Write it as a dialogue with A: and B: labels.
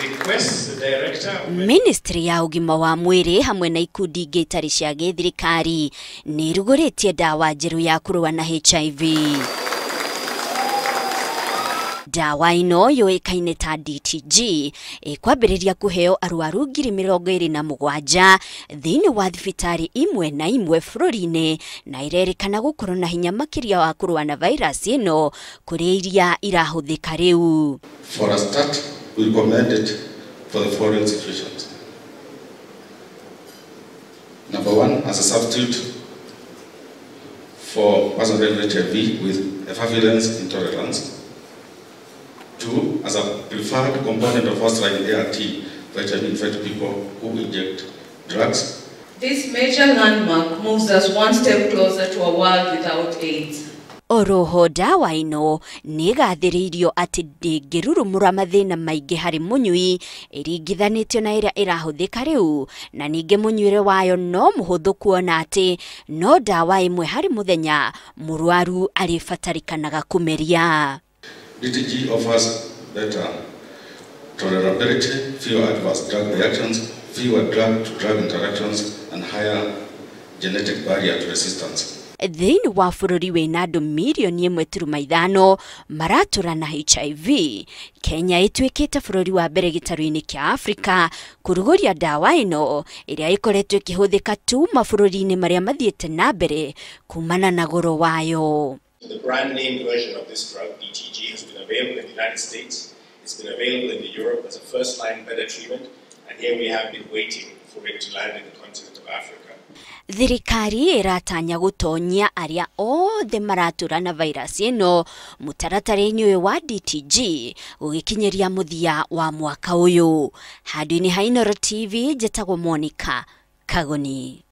A: Requests the director
B: Ministry ya ũgima wa mwĩrĩ hamwe na ikundi ingĩ itarĩ cia gĩthirikari nĩ ĩrugũrĩtie ndawa njerũ ya kũrũa na HIV. Ndawa ĩno yũĩkaine ta DTG ĩkwambĩrĩria kũheo arwaru 27,000 thĩinĩ wa thibitarĩ imwe na imwe bũrũri-inĩ, na ĩrerĩkana gũkorwo na hinya makĩria wa kũrũa na virus ĩno kũrĩ iria irahũthĩka rĩu.
C: For a start, we recommend it for the following situations. Number one, as a substitute for person with HIV with efavirenz intolerance. Two, as a preferred component of first-line ART for HIV-infected people who inject drugs.
D: This major landmark moves us one step closer to a world without AIDS.
B: Oroho ndawa ĩno nĩ ĩgathĩrĩirio atĩ ndĩngĩrurumũra mathĩna maingĩ harĩ mũnyui ĩringithanĩtio na ĩrĩa ĩrahũthĩka rĩu, na ningĩ mũnyuĩre wayo no mũhũthũ kuona atĩ no ndawa ĩmwe harĩ mũthenya mũrwaru arĩbatarĩkanaga kũmeria.
C: DTG offers better tolerability, fewer adverse drug reactions, fewer drug-to-drug interactions, and higher genetic barrier to resistance.
B: Thĩinĩ wa bũrũri wĩna andũ 1.5 mirioni maratũra na HIV, Kenya ĩtuĩkĩte bũrũri wa mbere gĩtarũ-inĩ kĩa Afrika kũrugũria ndawa ĩno ĩrĩa ĩkoretwo ĩkĩhũthĩka tu mabũrũri-inĩ marĩa mathiĩte na mbere kumana na goro wayo.
A: The brand name version of this drug, DTG, has been available in the United States. It's been available in Europe as a first-line better treatment, and here we have been waiting for it to land in the continent of Africa.
B: Thirikari ĩratanya gũtonyia arĩa othe maratũra na virus ĩno mũtaratara-inĩ ũyũ wa DTG gũgĩkinyĩria mũthia wa mwaka ũyũ. Handũ-inĩ ha Inooro TV, njĩtagwo Monica Kagoni.